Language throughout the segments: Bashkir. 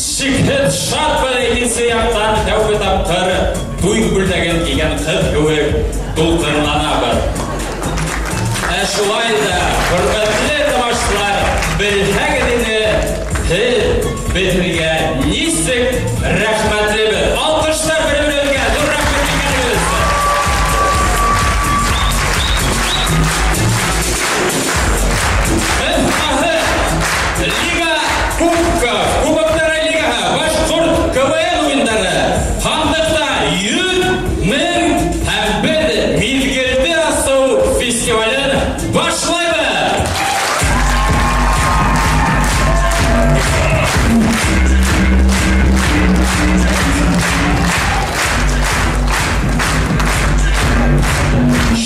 Һис шикһеҙ шатбыҙ, икенсе яҡтан тәүге тапҡыр туй күлдәген кейгән ҡыҙ кеүек тулҡынланабыҙ. Ә шулай ҙа, хөрмәтле тамашасылар, белһәгеҙ ине, һеҙ беҙ һеҙгә нисек рәхмәтлебеҙ. Алҡыштар бер-беребеҙгә, ҙур рәхмәт килгәнегеҙ өсөн. Беҙ Лига Кубков, Кубоктар Лигаһы, Башҡорт КВН уйындары. Һандыҡта 100 000 һәм беҙ Миҙгелде асыу фестивален башлайбыҙ.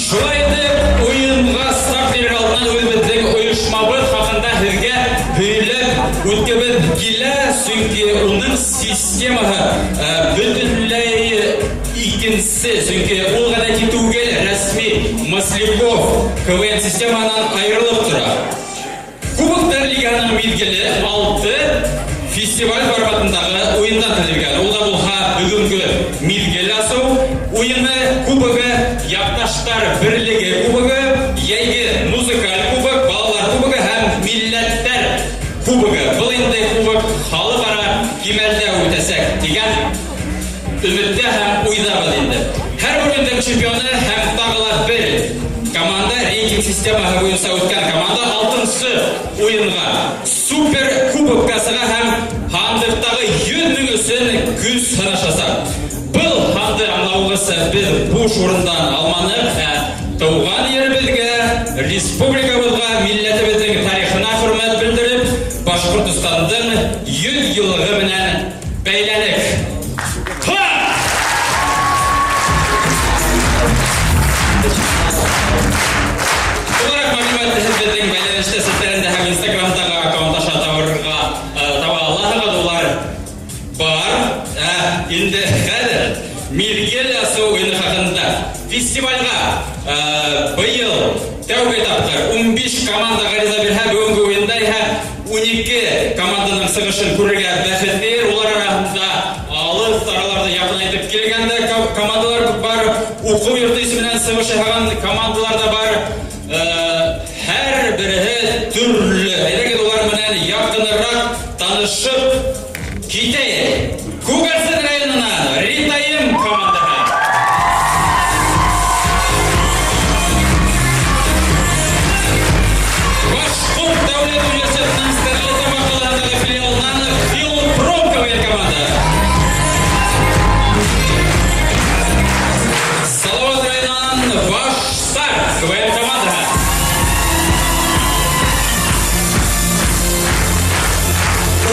Шулай итеп, уйынға старт бирер алдынан үҙебеҙҙең ойошмабыҙ хаҡында һеҙгә һөйләп үткебеҙ килә, сөнки уның системаһы бөтөнләй икенсе, сөнки ул ғәҙәти түгел, рәсми Масляков КВН системаһынан айырылып тора. Кубоктар Лигаһының миҙгеле 6 фестиваль форматындағы уйындан төҙөлгән. Ул да булһа бөгөнгө миҙгел асыу уйыны, кубогы, Яҡташтар берлеге кубогы, йәйге музыкаль кубок, балалар кубогы һәм милләттәр кубогы. Был инде кубок халыҡ-ара кимәлдә үтәсәк тигән өмөттә һәм уйҙабыҙ инде. Һәр бер уйындың чемпионы һәм тағы ла бер команда рейтинг системаһы буйынса үткән команда алтынсы уйынға супер кубокка сыға һәм һандыҡтағы 100 000 өсөн көс һынашасаҡ. Был һанды аңлауығыҙса беҙ буш урындан алманыҡ, ә тыуған еребеҙгә, республикабыҙға, милләтебеҙҙең тарихына хөрмәт белдереп, Башҡортостандың 100 йыллығы менән бәйләнек. Ха! Тулыраҡ мәғлүмәтте һеҙ беҙҙең бәйләнештә селтәрендә һәм Инстаграмдағы аккаунт аша таба алаһығыҙ, улар бар. Инде хәҙер миҙгел асыу уйыны хаҡында. Фестивальға быйыл тәүге тапҡыр 15 команда ғариза бирһә, бөгөнгө уйында иһә 12 команданың сығышын күрергә бәхетле. Улар араһында алыҫ араларҙы яҡынайтып килгән дә командалар бар, уҡыу йорто исеменән сығыш яһаған командалар ҙа бар. Һәр береһе төрлө. Әйҙәгеҙ улар менән яҡыныраҡ танышып китәйек. Күгәрсен районынан Ритайым командаһы. Башҡорт дәүләт университетының Стәрлетамаҡ ҡалаһындағы филиалынан Филпром КВН команда. Салават районынан Башстар КВН командаһы.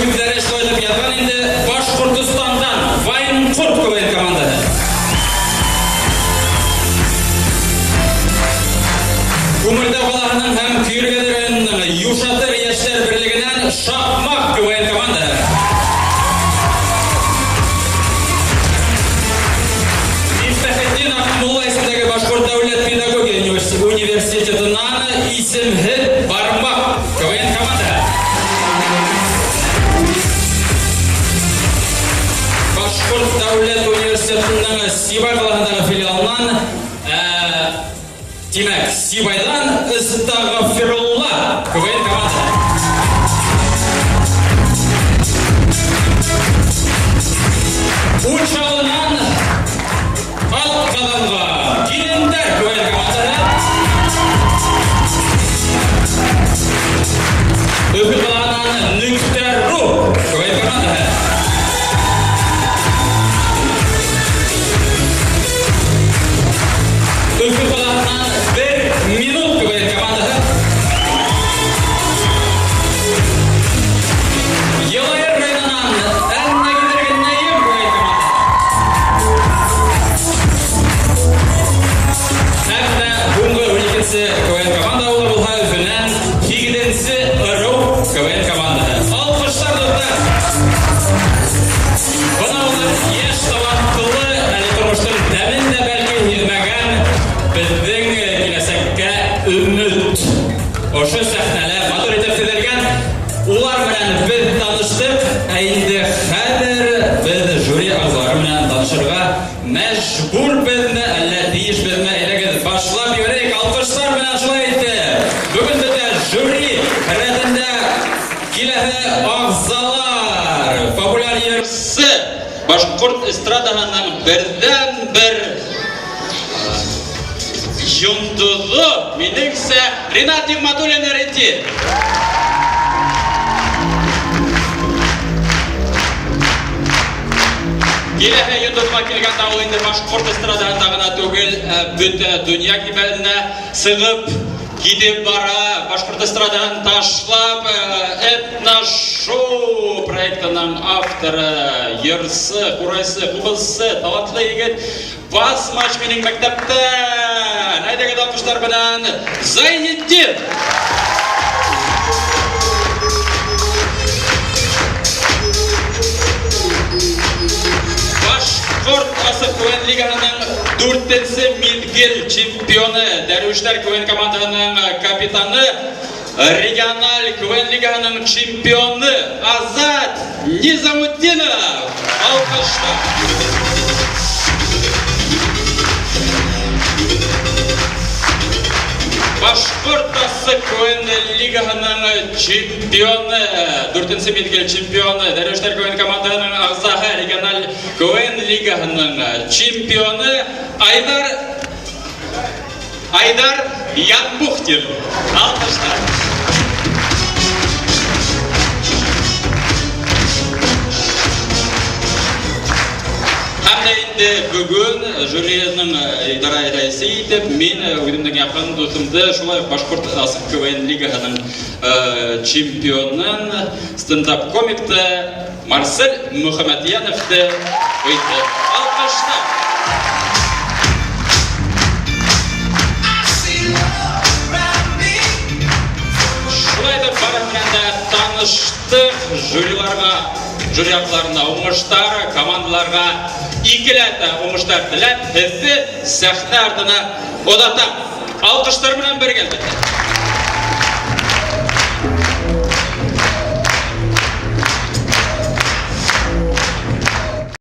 Үҙҙәре шулай итеп яҙған инде Башҡортостандан Вайнҡорт КВН командаһы. Күмертау ҡалаһының һәм Көйөргәҙе районының Юшатыр йәштәр берлегенән Шаҡмаҡ КВН командаһы. Мифтахетдин Аҡмулла исемендәге Башҡорт дәүләт педагогия университетынан Исемһеҙ бармаҡ КВН командаһы. Башҡорт дәүләт университетының Сибай ҡалаһындағы филиалынан, тимәк, Сибайҙан Ыстағфирулла КВН командаһы. Учалынан Атҡаҙанға Килендәр КВН командаһы. Өфө ҡалаһынан Нөктә ру КВН командаһы. Өфө ҡалаһынан Бер минут КВН командаһы. Мәжбүрбеҙме, әллә тейешбеҙме? Әйҙәгеҙ, башлап ебәрәйек, алҡыштар менән шулай итеп. Бөгөн беҙҙә жюри рәтендә киләһе ағзалар: популяр йырсы, башҡорт эстрадаһының берҙән-бер йондоҙо, минеңсә, Ринат Ниғмәтуллин Ренти. Киләһе йондоҙға килгәндә, ул инде башҡорт эстрадаһында ғына түгел, ә бөтә донъя кимәленә сығып китеп бара. Башҡорт эстрадаһын ташлап, этно-шоу проектының авторы, йырсы, ҡурайсы, ҡубыҙсы, талантлы егет, Басмач минең мәктәптән. Әйҙәгеҙ, алҡыштар менән Зайнетдин. Башҡорт асыҡ КВН лигаһының дүртенсе миҙгел чемпионы, Дәрвиштәр КВН командаһының капитаны, региональ КВН лигаһының чемпионы Азат Низамутдинов. Алҡыштар. Башҡорт асыҡ КВН лигаһының чемпионы, дүртенсе миҙгел чемпионы, Дәрвиштәр КВН командаһының ағзаһы, региональ КВН лигаһының чемпионы Айдар Янбухтин. Алҡыштар. Һәм дә инде бөгөн жюриның идара рәйесе итеп мин үҙемдең яҡын дуҫымды, шулай уҡ Башҡорт асыҡ КВН лигаһының чемпионын, стендап комикты Марсель Мөхәмәтйәновты ҡуйҙыҡ. Алҡыштар. Шулай итеп, барыһы менән дә таныштыҡ. Жюриларға, жюри ағзаларына уңыштар, командаларға икеләтә уңыштар теләп, һеҙҙе сәхнә артына оҙатам. Алҡыштар менән бергә, әлбиттә.